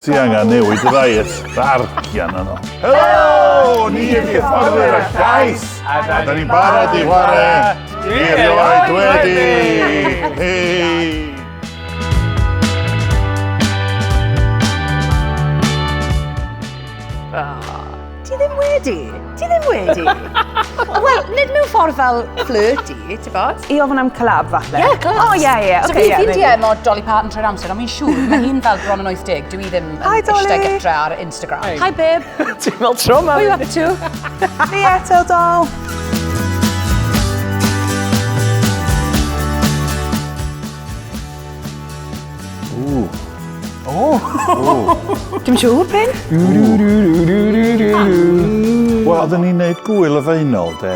Ti angen newid y ddiet bargian yno. Helo! Ni ydi hyfforddwyr y llais! A da ni'n barod i chwarae Dwi erioed wedi! Hei! Ti ddim wedi? Ti ddim wedi? Wel, nid mewn ffordd fel flirty, ti'n bod? I ofyn am collab, falle? Ie, yeah, collab. Oh, ie, ie. So Okay, fi, yeah, fi'n maybe. DM o Dolly Parton trwy'r amser, ond fi'n siŵr, mae hi'n fel bron yn 80, dwi ddim yn Hi, Dolly. eistedd gytre ar Instagram. Hi, Hi babe. Ti'n fel trauma. What are you up to? Fi eto, Dol. Ww. Dim siŵr, Bryn? Wel, oedden ni'n neud gwyl y faenol, de,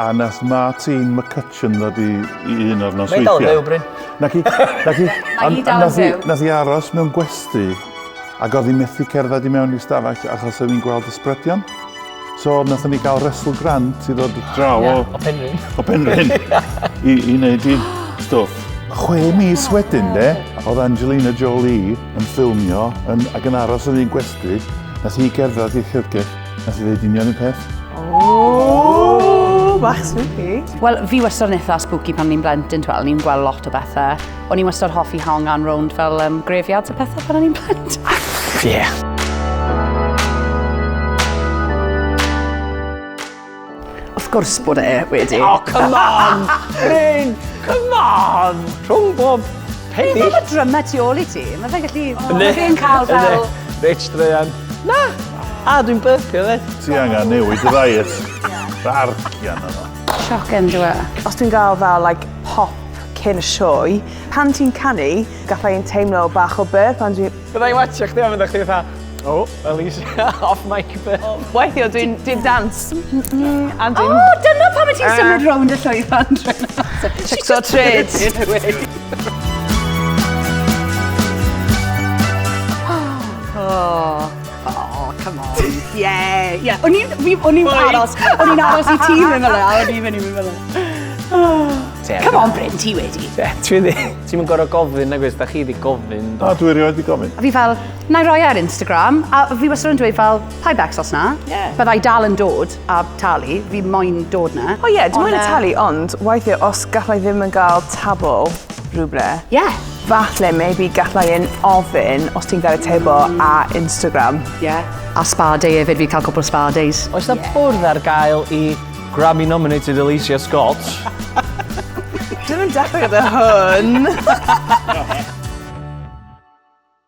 a nath Martine McCutcheon ddod i, i un o'r Mae dal yn nosweithiau. fyw, Bryn. Nac i, nac i. Mae hi dal yn nath hi- fyw. Nath hi aros mewn gwesty, ac oedd hi methu cerdded i mewn i stafell achos oedd hi'n gweld ysbrydion. So nathon ni gael Russell Grant i ddod draw o, O Penrhyn. o Penrhyn i, i wneud i stwff. 6 mis wedyn de, oedd Angelina Jolie yn ffilmio yn, ac yn aros yn un gwesty. Nath hi gerdded i'r llyfrgell, nath hi ddeud union un peth. O, bach spooky. Wel, fi wastad yn eitha spooky pan ni'n blentyn, twel, ni'n gweld lot o bethau. O'n i wastad hoffi hongan rownd fel graveyards a pethau pan o'n i'n blentyn. Yeah. Wrth gwrs bod e wedi. Oh, come on! Bryn, come on! Rhwng bob penny. Mae drymau tu ôl i ti. Mae fe'n gallu... Mae fe'n cael fel... Rich druan. Na! A, dwi'n burpio, fe. Ti angen newid y ddiet. Bargian yno. Shocking, dwi e. Os dwi'n gael fel, like, pop cyn y sioe, pan ti'n canu, gallai i'n teimlo bach o burp, pan dwi'n... Bydda i'n watcha chdi am ydych chdi fatha, oh, Alicia, off mic burp. Weithio, dwi'n dwi dance. A O, dwi'n oh, dyna pam ti'n symud rownd y llwyfan trwy'r amser. tricks or trades. Oh, oh, come on. Yeah, yeah. O'n i'n fi- o'n i'n aros, o'n i'n aros i ti mynd fel 'na, o'n i'n mynd i mynd fel 'na. Come on, Bryn, ti wedi. Ie, ti wedi. Ti'n mynd gorau gofyn, nag oes, da chi wedi gofyn. A dwi erioed wedi gofyn. A fi fel, na i roi e ar Instagram, a fi wastad yn dweud fel, paid becso os na. Ie. Byddai dal yn dod a talu, fi moyn dod na. O ie, dwi'n Ond, mwyn y talu, ond weithiau os gallai ddim yn gael tabl rhywle, Ie, falle maybe gallai yn ofyn os ti'n gael y table a Instagram. ie. A spa day hefyd, fi cael cwpl o spa days. Oes na bwrdd ar gael i Grammy-nominated Alicia Scott? Dwi'n yn dechrau gyda hwn.